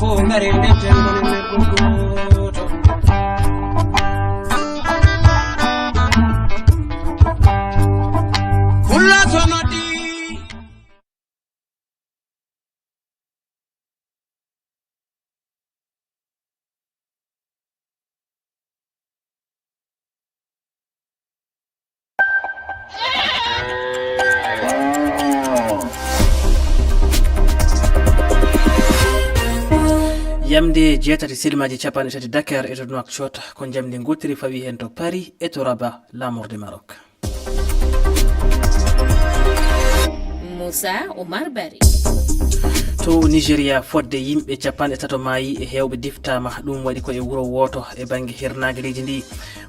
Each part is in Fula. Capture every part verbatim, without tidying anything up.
Ko ngare ɓe tengol neɗɗo gooto. Fulla sono ɗi. Yamde jeetati silmaaji capanɗe tati Dakar e to Nouakchott, ko njamdi ngootiri fawi heen to Paris e to Rabat, laamorde Maroc. Moussa Oumar Bari. To Nigeria, fodde yimɓe capanɗe tato maayi e heewɓe diftaama. Ɗum waɗi ko e wuro wooto e bannge hirnaange leydi ndi.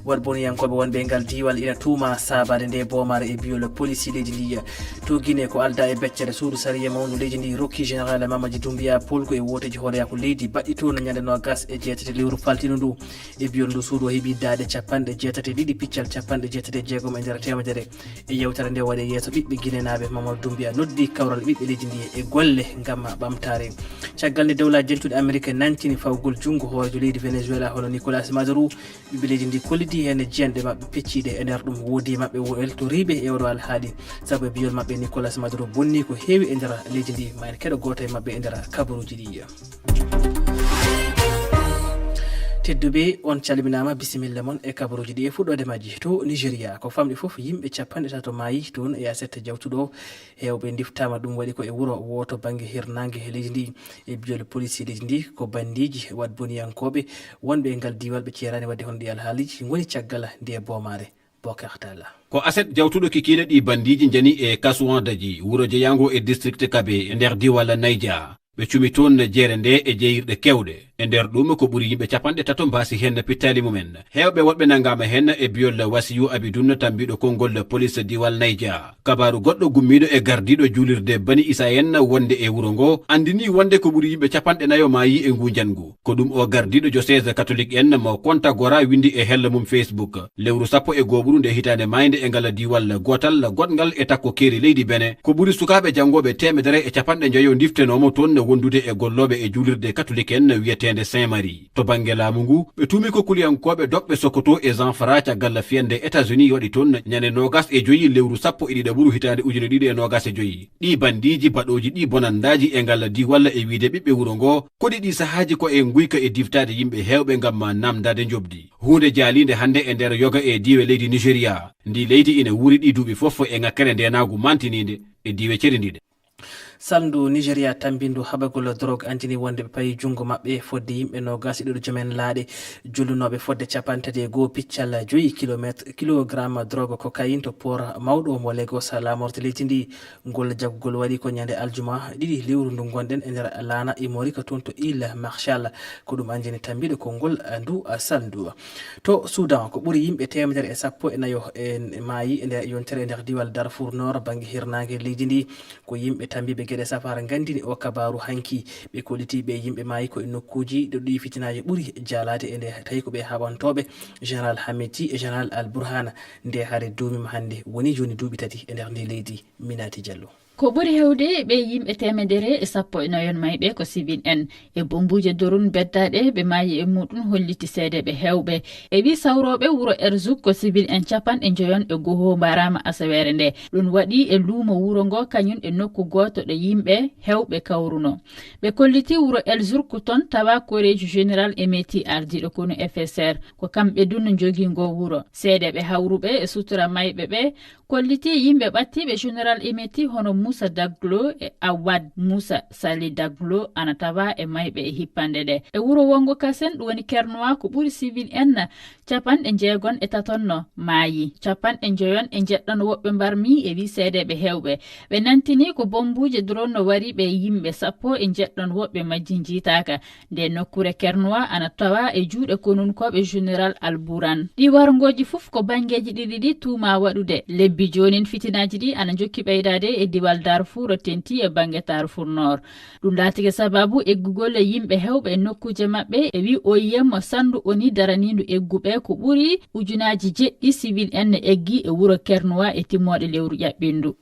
Waɗ boniyankooɓe wonɓe e ngal diiwal ina tuuma saabaade nde boomaare e biyol polisi leydi ndi. To Guinée, ko aldaa e beccere, suudu sariya mawndu leydi ndi rokki Général Mamadi Doumbouya polgu e wooteeji hooreyaaku leydi baɗɗi toon ñande noogas e jeetati lewru faltiindu ndu. E biyol ndu suudu o heɓi daaɗe capanɗe jeetati e ɗiɗi, piccal capanɗe jeetati e jeegom e nder teemedere. E yewtere nde waɗe yeeso ɓiɓɓe Guinenaaɓe, Mamadou Doumbouya noddi kawral ɓiɓɓe leydi ndi e golle ngam ɓamtaare. Caggal nde dowlaaji dentuɗi Amerik nantini fawgol junngo hooreejo leydi Venezuela hono Nicolas Maduro, ɓiɓɓe leydi ndi kollidi heen e jiyanɗe maɓɓe pecciiɗe. E nder ɗum woodi e maɓɓe wo eltoriiɓe e oɗo alhaali, sabu e biyol maɓɓe Nicolas Maduro bonni ko heewi e nder leydi ndi, ma en keɗo gooto e maɓɓe e nder kabaruuji ɗi. Tedduɓe, on calminaama, bisimilla mon e kabaruuji ɗi e fuɗɗoode majji. To Nigeria, ko famɗi fof yimɓe capanɗe tato maayi toon e aset jawtuɗo. Heewɓe ndiftaama, ɗum waɗi ko e wuro wooto bannge hirnaange leydi ndi. E biyol polisi leydi ndi, ko bandiiji waɗ boniyankooɓe wonɓe e ngal diiwal ɓe ceeraani waɗde hono ɗi alhaaliji ngoni caggal nde boomaare. Bokar Talla. Ko aset jawtuɗo kikiiɗe ɗi bandiiji njani e Kasuwan Daji, wuro jeyaango e district Kabe e nder diiwal Niger. Ɓe cumi toon jeere nde e jeyirɗe keewɗe. E nder ɗum, ko ɓuri yimɓe capanɗe tato mbaasi heen pittaali mumen. Heewɓe woɗɓe nanngaama heen e biyol Wasiyu Abidun, tambiiɗo konngol polis diiwal Niger. Kabaaru goɗɗo gummiiɗo e gardiiɗo juulirde Bani Isa en wonde e wuro ngo anndini wonde ko ɓuri yimɓe capanɗe nayo maayi e ngu njanngu. Ko ɗum o gardiiɗo diocèse catholique en mo Kontagora winndi e hella mum Facebook. Lewru sappo e gooɓuru nde hitaande maayde e ngal diiwal gootal goɗngal e takko keeri leydi Bene, ko ɓuri sukaaɓe janngooɓe teemedere e capanɗe njoyo ndiftenooma toon wondude e gollooɓe e juulirde catholique en wiyeteende Saint Marie. To bannge laamu ngu, ɓe tuumi ko kuliyankooɓe doɓɓe Sokoto e Zamfara caggal fiyannde États-Unis waɗi toon ñande noogas e joyi lewru sappo e ɗiɗaɓuru hitaande ujune ɗiɗi e noogas e joyi. Ɗii bandiiji baɗooji ɗii bonandaaji e ngal diiwal e wiyde ɓiɓɓe wuro ngo, koɗi ɗii sahaaji ko e nguyka e diftaade yimɓe heewɓe ngam ma naamndaade njoɓdi. Huunde jaaliinde hannde e nder yoga e diiwe leydi Nigeria. Ndi leydi ina wuuri ɗii duuɓi fof e ŋakkere ndeenaagu mantiniinde e diiwe cerindiiɗe. Salndu Nigeria tambindu haɓagol drogue anndini wonde ɓe payi junngo maɓɓe fodde yimɓe noogas e ɗiɗo jomen laaɗe, jullunooɓe fodde capanɗe tati e goo piccal joyi kilometre, kilogramme drogue cocaïne to port mawɗo mo Lagos, laamorde leydi ndi. Ngol jaggugol waɗi ko ñande aljuma ɗiɗi lewru ndu ngonɗen e nder laana Imorika toon to Ile Marshall. Ko ɗum anndini tambiiɗo konngol ndu salndu. To Sudan, ko ɓuri yimɓe teemedere e sappo e nayo e maayi e nder yontere e nder diiwal Darfour Nord, bannge hirnaange leydi ndi. Ko yimɓe tambiiɓe geɗe safara nganndini o kabaaru hanki. Ɓe kolliti ɓe yimɓe maayi ko e nokkuuji ɗo ɗii fitinaaji ɓuri jaalaade e nde, tawi ko ɓe haɓantooɓe Général Hameti e Général Al Burhan. Nde hare duumima hannde, woni jooni duuɓi tati e nder ndi leydi. Minati Diallo. Ko ɓuri heewde ɓe yimɓe teemedere e sappo e nayon mayɓe ko civil en. E bombuuje dorun beddaaɗe ɓe maayi e muɗum holliti seedeeɓe heewɓe. E wi sawrooɓe wuro Erzouk ko civil en capanɗe njoyon e goho mbaaraama asaweere nde. Ɗum waɗi e luumo wuro ngo kañum e nokku gooto ɗo yimɓe heewɓe kawruno. Ɓe kolliti wuro Erzouk toon tawa koreejo général Emeti ardiiɗo konu F S R. Ko kamɓe dun njogii ngo wuro. Seedeeɓe hawruɓe e sutura mayɓe ɓe kolliti yimɓe ɓattiiɓe Général Emeti hono Moussa Daglo e Awad Moussa Sali Daglo ana tawa e mayɓe e hippande ɗe. E wuro wongo Kasen, ɗum woni Kernoa, ko ɓuri civil en capanɗe njeegon e taton no maayi. Capanɗe njoyon e njeɗɗon woɓɓe mbarmi e wi seedeeɓe heewɓe. Ɓe nantini ko bombuuje drone no wari ɓe yimɓe sappo e njeɗɗon woɓɓe majji njiitaaka. Nde nokkure Kernoa ana tawa e juuɗe konunkooɓe Général Al Buran. Ɗi warngooji fof ko banngeeji ɗiɗi ɗi tuuma waɗude. Lebbi joonin fitinaaji ɗi ana njokki ɓeydaade e diwal Darfour tenti e bannge Darfour Nord. Ɗum laatike sababu eggugol e yimɓe heewɓe e nokkuuje maɓɓe e wi O I M sandu O N U daraniindu egguɓe ko ɓuri ujunaaji jeɗɗi civil en eggi e wuro Kernoa e timmooɗe lewru ƴaɓɓindu.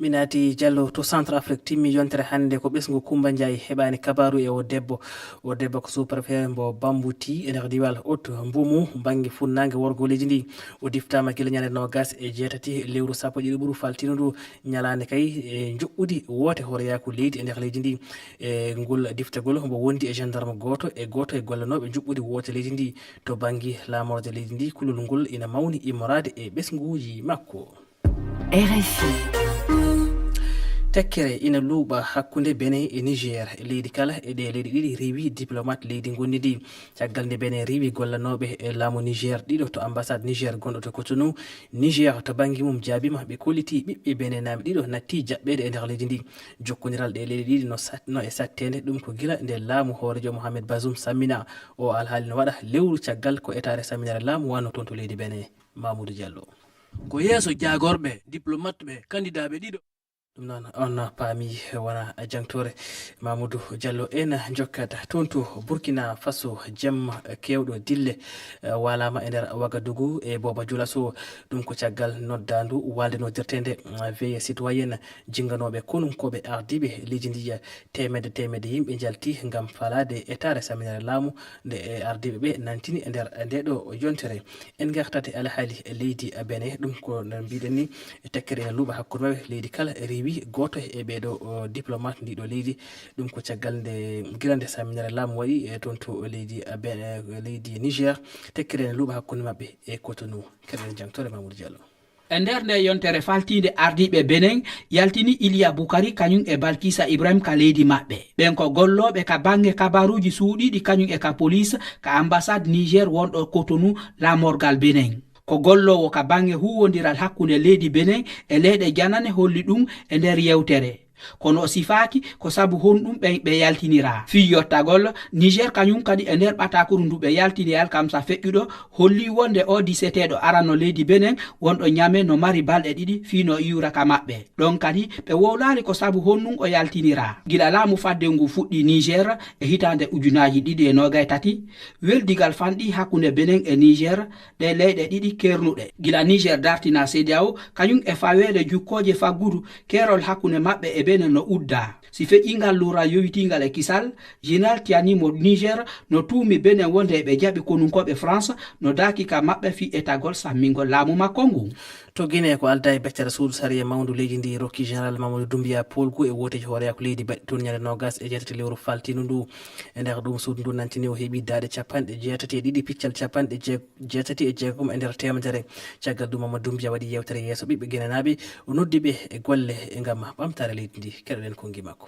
Mi naati Jallo to Centre Afrique, timmi yontere hannde ko ɓesngu Kumba Ndiaye heɓaani kabaaru e o debbo. O debbo ko sous-préfet mbo Bambuti e nder diwal Haut Mbumu, bannge funnaange worgo leydi ndi. O diftaama gila ñande noogas e jeetati lewru sappo e ɗiɗi ɓuru faltiino ndu, ñalaande kay e njuɓɓudi woote hooreyaaku leydi e nder leydi ndi. E ngol diftagol mbo wondi e gendarme gooto e gooto e gollanooɓe njuɓɓudi woote leydi ndi. To bannge laamorde leydi ndi, kulol ngol ina mawni immoraade e ɓesnguuji makko. R F I. Tekkere ina luuɓa hakkunde Benin e Niger. Leydi kala e ɗee leyɗe ɗiɗi riiwi diplomat leydi ngonndi ndi. Caggal nde Benin riiwi gollanooɓe e laamu Niger ɗiɗo to ambassade Niger gonɗo to Cotonou, Niger to bannge mum jaabiima ɓe kollitii ɓiɓɓe Beninaaɓe ɗiɗo natti jaɓɓeede e nder leydi ndi. Jokkondiral ɗee leyɗe ɗiɗi no sat-, no e satteende, ɗum ko gila nde laamu hooreejo Mohamed Bazoum sammina. O alhaali no waɗa lewru caggal ko etaare samminere laamu wano toon to leydi Benin. Mamoudou Diallo. Ko yeeso jaagorɓe, diplomat ɓe, kandidaaɓe ɗiɗo. Ɗum noon, on paami wona jangtore. Mamoudou Diallo en jokkata toon to Burkina Faso, jemma keewɗo dille, eh, walaama e nder Wagadugu e Booba Julaso. Ɗum ko caggal noddaandu walde noddirteende, eh, veillée citoyenne, jinganooɓe konunkooɓe ardiiɓe leydi ndi. Teemedde teemedde yimɓe njalti ngam falaade etaare samminere laamu nde e ardiiɓe ɓe nantini e nder nde ɗo yontere. En ngartat e alhaali leydi Benin, ɗum ko no mbiɗen ni, tekkere ene luuɓa hakkunde maɓɓe. Leydi kala riiwi gooto e ɓee ɗo, o, diplomat ndi ɗo leydi. Ɗum ko caggal nde gila nde samminere laamu waɗi, e, toon to leydi, e, Benin, e, leydi Niger. Tekkere ene luuɓa hakkunde maɓɓe e Cotonou. Keɗen jangtore Mamoudou Diallo. E nder nde yontere faltiinde, ardiiɓe Benin yaltini Iliya Bukari kañum e Balkisa Ibrahim ka leydi maɓɓe. Ɓen ko gollooɓe ka bannge kabaaruuji suuɗiiɗi kañum e ka poliis ka ambassade Niger wonɗo Cotonou, laamorgal Benin. Ko golloowo ka bannge huuwondiral hakkunde leydi Benin e leyɗe janane holli ɗum e nder yewtere. Kono o sifaaki ko sabu honɗum ɓe, ɓe yaltiniraa. Fii yottagol, Niger kañum kadi e nder ɓatakuru ndu ɓe yaltini alkamsa feƴƴuɗo holli wonde o diseteeɗo arano leydi Benin wonɗo Niamey no mari balɗe ɗiɗi fii no iwra ka maɓɓe. Ɗon kadi ɓe wowlaali ko sabu honɗum o yaltiniraa. Gila laamu fadde ngu fuɗɗi Niger e hitaande ujunaaji ɗiɗi e noogay tati, weldigal fanɗi hakkunde Benin e Niger, ɗe leyɗe ɗiɗi kernuɗe. Gila Niger dartina CEDEAO, kañum e faweede jukkooje faggudu, keerol hakkunde maɓɓe e Benin no uddaa. Si feƴƴingal luural yowitiingal e kisal, Général Tiani mo Niger no tuumi Benin wonde ɓe jaɓi konunkooɓe France no daaki ka maɓɓe fii etagol sammingol laamu makko ngu. To Guinée, ko aldaa e bectere suudu sariya mawndu leydi ndi rokki Général Mamadou Doumbouya poolgu e wooteeji hooreyaaku leydi baɗɗi toon ñande noogas e jeetati lewru faltiindu ndu. E nder ɗum, suudu ndu nantini o heɓi daaɗe capanɗe jeetati e ɗiɗi, piccal capanɗe jeetati e jeegom e nder teemedere. Caggal ɗum, Mamadou Doumbouya waɗi yewtere yeeso ɓiɓɓe Guinénaaɓe, o noddi ɓe e golle ngam ɓamtaare leydi ndi. Keɗoɗen konngi makko.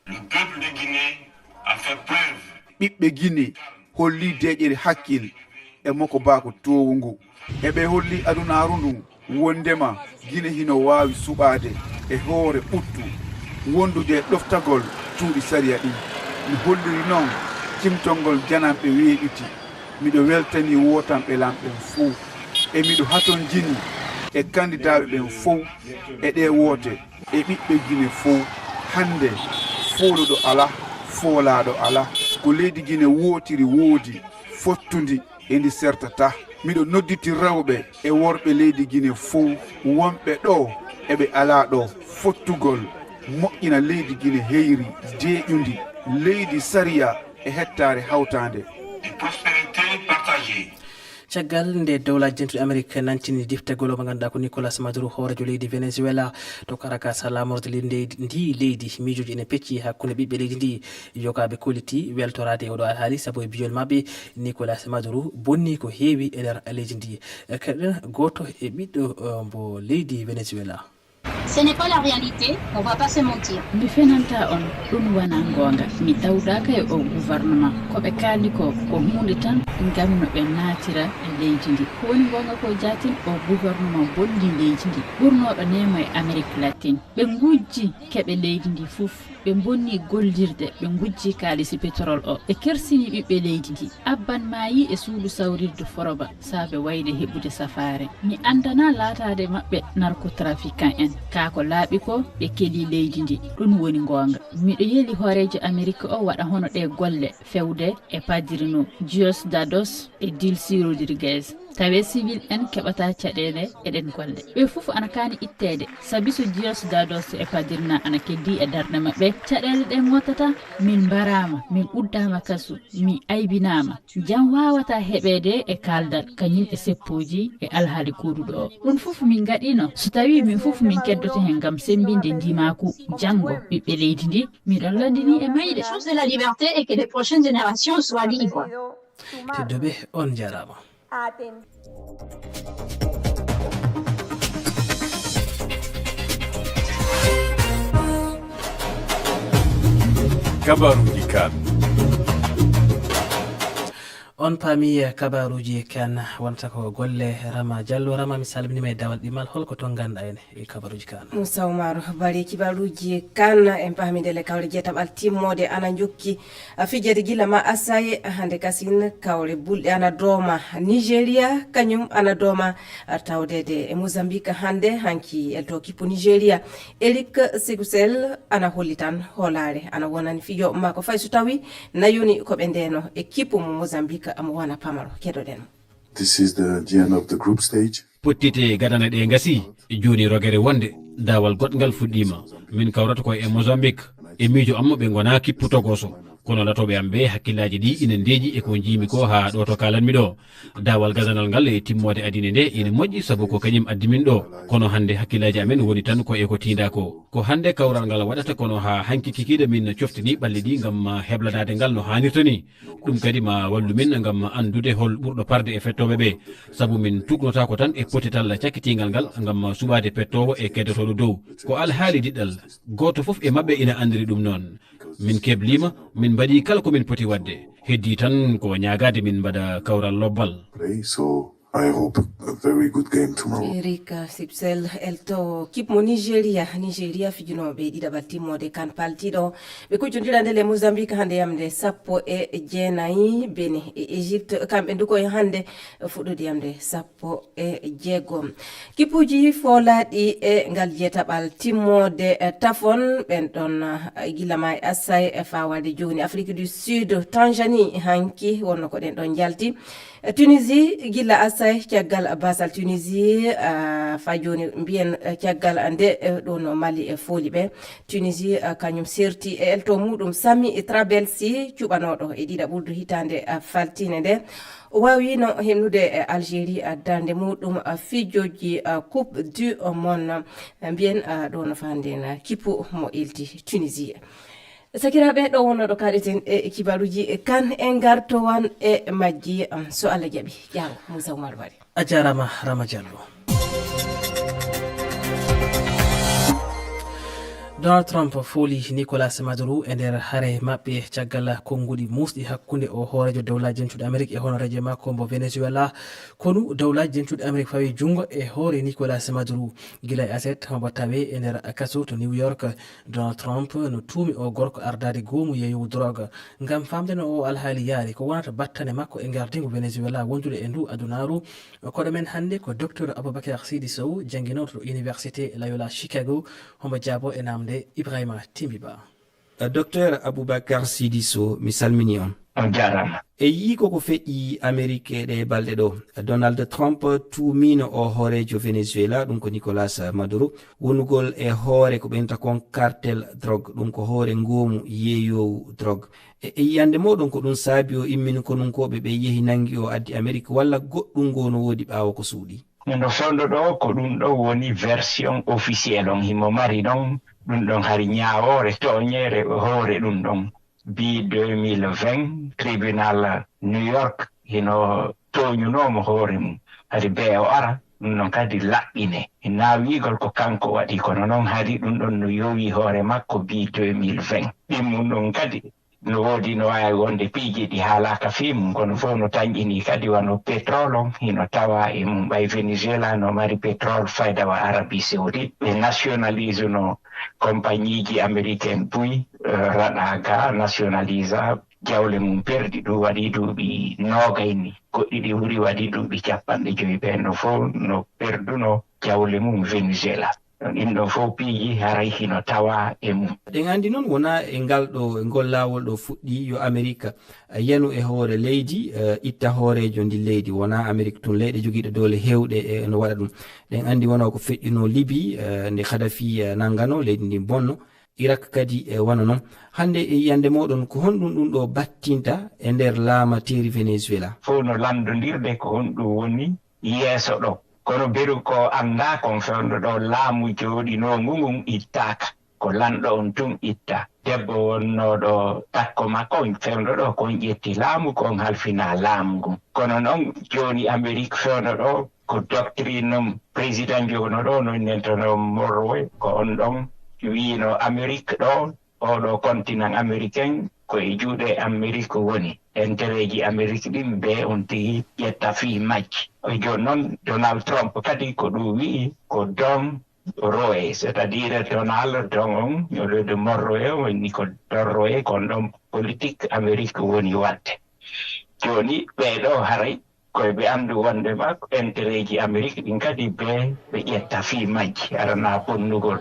Le peuple de Guinée a fait preuve. Ɓiɓɓe Gine holli deeƴere hakkil e moko baako toowu ngu. Eɓe holli adunaaru ndu wondema Gine hino waawi suɓaade e hoore ɓuttu wondude e ɗoftagol cuuɗi sariya ɗin. Mi holliri non cimtongol jananɓe weeɓiti. Miɗo weltani wootanɓe lan ɓen fow. E miɗo hatonjini e kandidaaɓe ɓen fow e ɗee woote. E ɓiɓɓe Gine fow, hannde fooluɗo alaa, foolaaɗo alaa. Ko leydi Gine wootiri woodi, fottundi e ndi sertataa. Miɗo nodditi rewɓe e worɓe leydi Gine fow, wonɓe ɗoo e ɓe alaa ɗoo, fottugol, moƴƴina leydi Gine heyri, deeƴundi, leydi sariya e hettaare hawtaande. Prospérité partagée. Caggal nde Dowlaaji Dentuɗi Amerik nantini diftegol mo ngannduɗaa ko Nicolas Maduro, hooreejo leydi Venezuela, to Caracas, laamorde leydi ndi, ndi leydi, miijooji ene pecci hakkunde ɓiɓɓe leydi ndi. Yogaaɓe kolliti weltoraade e oɗo alhaali, sabu e biyol maɓɓe, Nicolas Maduro bonni ko heewi e nder leydi ndi. Keɗen gooto e ɓiɗɗo, eh, mbo leydi Venezuela. Ce n'est pas la réalité, on va pas se mentir. Mi fenanta on, ɗum wona goonga. Mi tawdaaka e o gouvernement. Ko ɓe kaali ko, ko huunde tan ngam no ɓe naatira e leydi ndi. Ko woni goonga ko jaatin, o gouvernement bonni leydi ndi. Ɓurnooɗo neema e Amérique latine. Ɓe ngujji keɓe leydi ndi fof. Ɓe bonni gollirde, ɓe ngujji kaalisi pétrole o. Ɓe kersini ɓiɓɓe leydi ndi. Abban maayi e suudu sawrirdu foroba. Saabe wayde heɓude safaare. Mi anndana laataade maɓɓe narcotrafiquant en. Kaa ko laaɓi ko, ɓe keli leydi ndi. Ɗum woni goonga. Miɗo yeli hooreejo Amerik o waɗa hono ɗee golle fewde e Padrino, Diosdados e Dilcy Rodriguez. Tawi civil en keɓata caɗeele eɗen golle. Ɓe fof ana kaani itteede, sabi so Diosdado, so e Padrina ana keddii e darɗe maɓɓe, caɗeele ɗe ngottata, min mbaraama, min uddaama kasu, mi aybinaama. Jam waawata heɓeede e kaaldal kañum e seppooji e alhaali gooduɗo o. Ɗum fof min ngaɗiino, so tawii min fof min keddoto heen ngam semmbinde ndimaaku janngo ɓiɓɓe leydi ndi, miɗo lanndini e mayde. Chose de la liberté et que les prochaines générations soient libres. Tedduɓe, on njaaraama. Kabaruji kan. On paami kabaruji kan wonta ko golle Rama Diallo. Rama, mi salminima e dawal ɗimmal, holko ton ganduɗa en e kabaruji kan? Musa Umaru Bari, kibaruji kan en paami ndele kawle jeetaɓal timmode ana jokki. A fijede gila ma asaye hande kasin kawle bulɗe ana dooma Nigeria, kañum ana dooma tawdede e Mozambique hande hanki elto kippu Nigeria. Eric Segusel ana holli tan hoolaare ana wonani fijo makko fay so tawi na yoni ko ɓe ndeno e kippu mo Mozambique mo wona pamaro. Keɗoɗen mo. This is the, the end of the group stage. Pottite gadane ɗe gasi, joni rogere wonde daawal goɗngal fuɗɗima. Min kawrata koye e Mozambique, e miijo am ɓe gona kippu togoso. Kono latoɓe am ɓe hakkillaji ɗi ina ndeeƴi e ko jiimi ko ha ɗo to kalanmi ɗo. Daawal gadanal ngal e timmode adine nde ina moƴƴi sabu ko kañum addi min ɗo. Kono hande hakkillaji amen woni tan ko e ko tiida ko. Ko hande kawral ngal waɗata kono ha hanki kikiɗe min coftini ɓalli ɗi gam heblanade ngal no hanirta ni. Ɗum kadi ma wallu min ngam anndude hol ɓurɗo parde e fettooɓe ɓee, sabu min tuugnotaako tan e pottital cakkitingal ngal ngam suɓaade pettoowo e keddotoɗo dow. Ko alhaali diɗɗal, gooto fof e maɓɓe ina anndiri ɗum noon. Min kebliima, min mbaɗii kala ko min poti waɗde. Heddii tan ko ñaagaade min mbaɗa kawral lobbal. I hope a very good game tomorrow. Eric Sipsel elto kip mo Nigeria. Nigeria fijunooɓe ɗiɗaɓal timmoode kan paltiiɗo ɓe kuccondira ndele Mozambique hannde yamde sappo e jeenayi. Bene e Égypte kamɓe ndukoy hannde fuɗɗude yamde sappo e jeego. Kippuuji foolaaɗi e ngal jeetaɓal timmoode tafon ɓen ɗon gila ma e assay e fawaade jooni Afrique du Sud, Tanzanie hanki wonno ko ɗen ɗon njalti. Tunisie gila asay caggal basal Tunisie fa joni mbiyen caggal nde ɗo no Mali e fooli ɓe. Tunisie kañum serti e elto muɗum Sami Trabelsi cuɓanoɗo e ɗiɗa ɓurdu hitande faltine nde o wawino hennude e Algérie darde muɗum fijoji coupe du monde mbiyen ɗo no fanden kippu mo ilti Tunisie. Sakiraaɓe ɗo wonno ɗo kaɗeten e kibaruji kan en gartowan e majji so Allah jaɓi. Ƴaawo Moussa Oumar Bari. A jarama Rama Diallo. Donald Trump fooli Nicolas Maduro e nder hare maɓɓe caggal konnguɗi muusɗi hakkunde o hooreejo dowlaaji dentuɗi Amerik e honoreejo makko mbo Venezuela. Konu dowlaaji dentuɗi Amerik fawi junngo e hoore Nicolas Maduro gila e aset homo tawe e nder kaso to New York. Donald Trump no tuumi o gorko ardaade goomu yeeyowu drogue. Ngam faamde no oo alhaali yaari, ko wonata battane makko e ngardiingu Venezuela wondude e nduu adunaaru, koɗo men hannde ko Doktor Aboubacar Sidi Sow, jannginooɗo to Université Loyola Chicago, homo jaaboo e naamnde Ibrahima Timbi Ba. Docteur Aboubacar Sidi Sow, mi salminii on. On jaaraama. E yii ko ko feƴƴi Amerik e ɗee balɗe ɗoo, Donald Trump tuumiino oo hooreejo Venezuela, ɗum ko Nicolas Maduro, wonugol e hoore ko ɓe wiyata kon cartel drogue, ɗum ko hoore ngoomu yeeyoowu drogue. E yiyannde mooɗon, ko ɗum saabii o immini konunkooɓe ɓee, yehi nanngi o addi Amerik, walla goɗɗum goo no woodi ɓaawo ko suuɗii? No fewndo ɗoo, ko ɗum ɗoo woni version officiel on, himo mari ɗon ɗum ɗon hari ñaawoore, tooñeere hoore ɗum ɗon. Bii deux mille vingt, tribunal New York hino tooñunoo mo hoore mum. Hari bee o ara, ɗum ɗon kadi laɓɓinee. Hinaa wi'ugol ko kanko waɗi, kono noon hari ɗum ɗon no yowii hoore makko bii deux mille vingt. Ɗimmun ɗon kadi no woodi, no waawi wonde piiji ɗi haalaaka fii mum, kono fof no tanƴinii kadi wano petrol on hino tawaa e mum. Ɓay Venezuela no mari petrol fayda wa Arabie Saoudite, ɓe nationalise no compagnieji américaine buy, raɗa ga nationalisa, jawle mum perdi ɗum waɗi duuɓi noogay ni, goɗɗi ɗi ɓuri waɗi duuɓi cappanɗe joyi. Ɓen no fof no perduno jawle mum Venezuela. Ɗum ɗin ɗon fof piiji haray hino tawa e mum. Ɗen anndi noon wonaa e ngal ɗo, e ngol laawol ɗo fuɗɗi yo Amerika, eh, yanu e hoore leydi, eh, itta hooreejo ndi leydi. Wonaa Amerik tun, leyɗe jogiiɗe doole heewɗe, eh, no waɗa ɗum. Ɗen anndi wonaa ko feƴƴunoo Libi, eh, nde Kadafi, eh, nanngano leydi ndi bonno. Irak kadi, eh, wano noon. Hannde e yiyannde mooɗon, ko honɗum ɗum ɗo battinta e nder laamateeri Venezuela? Fof no lanndondirde ko honɗum woni yeeso ɗo. Kono beru ko anndaa kon fewndo ɗo laamu jooɗinoongu ngun ittaaka. Ko lanɗo on tun itta. Debbo wonnooɗo takko makko on fewndo ɗo kon ƴetti laamu kon halfinaa laamu ngun. Kono noon jooni Amerik fewndo ɗo ko doctrine non président joono ɗo no innentono Monroe ko on ɗon wiino Amerik ɗo oɗo continent américain ko e juuɗe Amerik woni. Intérêt ji Amerik ɗin be on tigi ƴetta fii majji. E jooni noon Donald Trump kadi ko ɗum wi'i ko don Roe, c'est-à-dire Donald don on, au lieu de Monroe, woni ko don Roe, kon ɗon politique Amerik woni waɗde. Jooni ɓee ɗo haray koye ɓe anndu wonde ma intérêt ji Amerik ɗin kadi be ɓe ƴetta fii majji, aranaa bonnugol.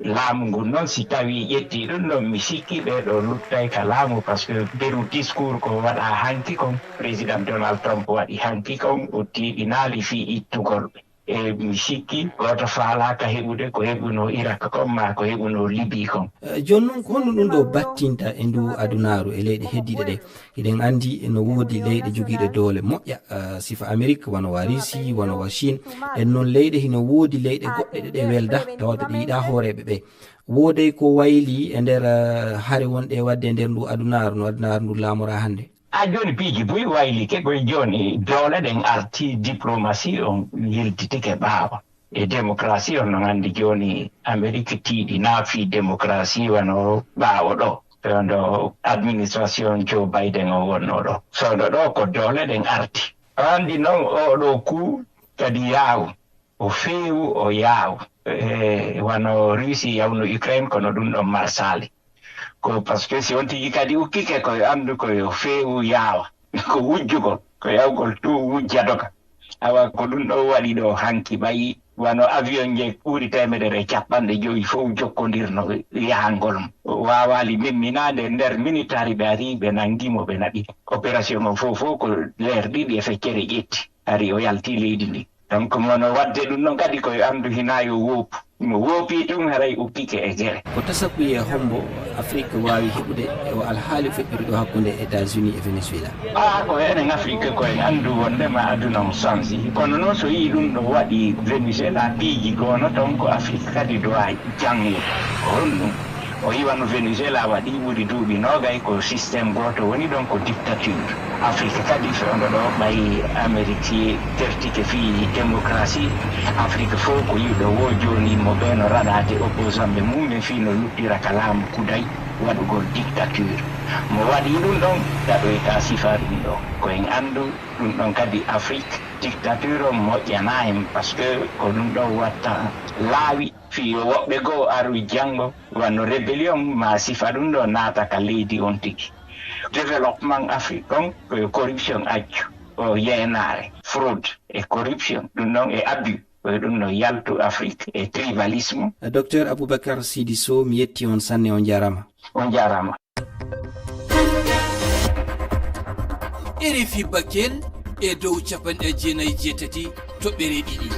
Laamu ngun noon, si tawii ƴettii ɗum ɗon, mi sikki ɓee ɗo luttay ka laamu, parce que beru discours ko waɗaa hanki kon, président Donald Trump waɗi hanki kon, o tiiɗinaali fii ittugol ɓe. E mi sikki gooto faalaaka heɓude ko heɓunoo Irak kon maa ko heɓunoo Libi kon. Eh, jooni noon, ko honno ɗum ɗo battinta e ndu adunaaru e leyɗe heddiiɗe ɗe? Hiɗen anndi no woodi leyɗe jogiiɗe doole moƴƴa, eh, sifa Amerik, wano wa Risi, wano wa Chine. Ɗen noon leyɗe hino woodi leyɗe goɗɗe ɗe ɗe welda, tawata ɗe yiɗaa hooreeɓe ɓe. Wooday ko wayli e nder, eh, hare wonɗe waɗde e nder ndu adunaaru, no adunaaru ndu laamoraa hannde? A jooni piiji buy waylike koye jooni doole ɗen arti, diplomasi on yiltitike ɓaawo. E démocratie on no anndi jooni Amerik tiiɗi naa fii démocratie wano ɓaawo ɗo. Fewndo administration Joe Biden on wonno ɗo. Fewndo ɗo ko doole ɗen arti. O anndi noon oɗo kuu kadi yaawu. O feewu, o yaawu. E, wano Russie yawno Ukraine, kono ɗum ɗon marsaali. Ko parce que si on tigi kadi ukkike, ko yo anndu ko yo feewu yaawa. Ko wujjugol, ko yawgol tu wujja doga. Awa ko ɗum ɗon waɗi ɗo hanki ɓayi wano avion je ɓuri teemedere e capanɗe jowi fof jokkondirno yahangol mo. Waawaali memminaade nder minitaari ɓe ari ɓe nangi mo ɓe naɓi. Opération o fof fof ko leer ɗiɗi e feccere ƴetti. Ari o yalti leydi ndi. Donc mono wadde ɗum ɗon kadi koye anndu hinaa yo woopu. Mo woopi tun haray ukkike e gere. Ko tasakuye hombo Afrik waawi heɓude e o alhaali feƴƴude ɗo hakkunde États-Unis e Venezuela? Aa, ko enen Afrik ko en anndu wonde ma aduna on sansi. Kono noon so yii ɗum ɗo waɗi Venezuela, piiji goono toon ko Afrik kadi dowa janngude. Ko honɗum? O yiwano Venezuela waɗi ɓuri duuɓi noogay ko système gooto woni ɗon ko dictature. Afrique kadi fewndo ɗo ɓay Amérique tertike fii démocratie. Afrique fof ko yiɗo wo jooni mo ɓe no raɗaade opposant ɓe mum ɓe fii no luttira ka laamu kuday waɗugol dictature. Mo waɗi ɗum ɗon daɗoyta sifa ɗum ɗo. Ko en anndu ɗum ɗon kadi Afrique dictature on moƴƴana en parce que ko ɗum ɗon watta laawi fii yo woɓɓe goo aru janngo wano rébellion ma sifa ɗum ɗo naata ka leydi on tigi. Développement Afrique on ko yo corruption accu o yeenaare, fraude e corruption ɗum ɗon e abus. Ko ɗum no yaltu Afrique e tribalisme. Docteur Aboubacar Sidi Sow, mi yetti on sanne, on jaarama. On jaarama. R F I Bakel e dow capanɗe jeenayi e jeetati toɓɓere ɗiɗi.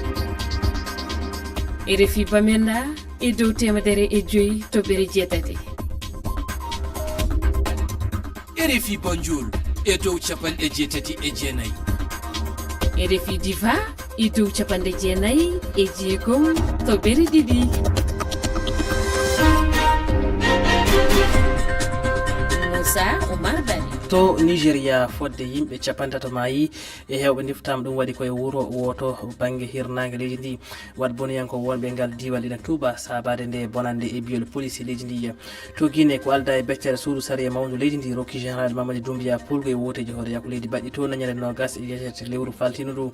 R F I Bamenda e dow teemedere e joyi toɓɓere jeetati. R F I Banjul e dow capanɗe jeetati e jeenayi. R F I Diva e dow capanɗe jeenayi e jeegom toɓɓere ɗiɗi. Moussa Oumar Bari. To Nigeria, fodde yimɓe capantato maayi e heewɓe ndiftaama. Ɗum waɗi koye wuro wooto bannge hirnaange leydi ndi. Waɗ bonoyanko wonɓe ngal diiwal ina tuuba saabaade nde bonannde e biyol police leydi ndi. To Guinée, ko aldaa e bectere suudu sariya mawndu leydi ndi rokki Général Mamadi Doumbouya pulgo e wooteeji hooreyaaku leydi baɗɗi to na ñande noogas e jeetati lewru faltiindu ndu.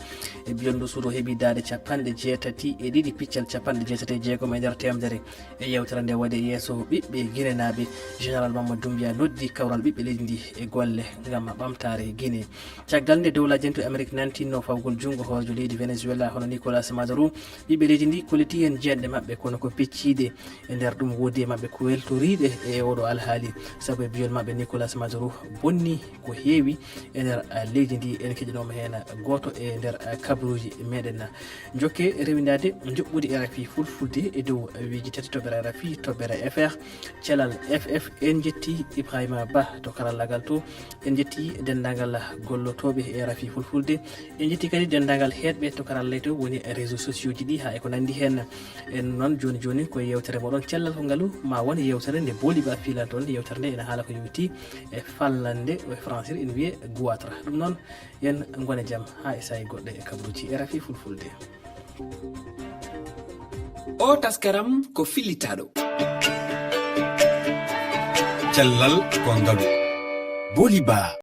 E biyol ndu suudu o heɓi daaɗe capanɗe jeetati e ɗiɗi piccal capanɗe jeetati e jeegom e nder teemedere. E yewtere nde waɗi e yeeso ɓiɓɓe Guinénaaɓe, Général Mamadi Doumbouya noddi kawral ɓiɓɓe leydi ndi e golle Ngam ɓamtaare Guinée. Caggal nde dowla jento Amerik nantinno fawgol junngo hooreejo leydi Venezuela hono Nicolas Maduro, ɓiɓɓe leydi ndi kolliti heen jeenɗe maɓɓe kono ko pecciiɗe e nder ɗum woodi e maɓɓe ko weltoriiɓe e oɗo alhaali sabu e biyol maɓɓe Nicolas Maduro bonni ko heewi e nder leydi ndi. En keɗinooma heen gooto e nder kabaruuji meɗen. Jokke rewindaade njuɓɓudi R F I fulfulde e dow wiiji tati toɓɓere R F I toɓɓere F R cellal F F. En njetti Ibrahima Ba to karallagal to. En njetti denndaangal gollotooɓe e R F I fulfulde. En njetti kadi denndaangal heeɗɓe to karallay to woni réseaux sociaux ji ɗi haa e ko nanndi heen. En noon jooni jooni ko yewtere moɗon cellal ko ngalu ma won yewtere nde booli ba fiilan toon. Yewtere nde ene haala ko yowiti e fallande e français en wiye goitre. Ɗum noon yen ngone jam haa e saa'i goɗɗe e kabaruuji R F I fulfulde. O taskaram ko fillitaɗo. Cellal ko ngalu. Boli ba.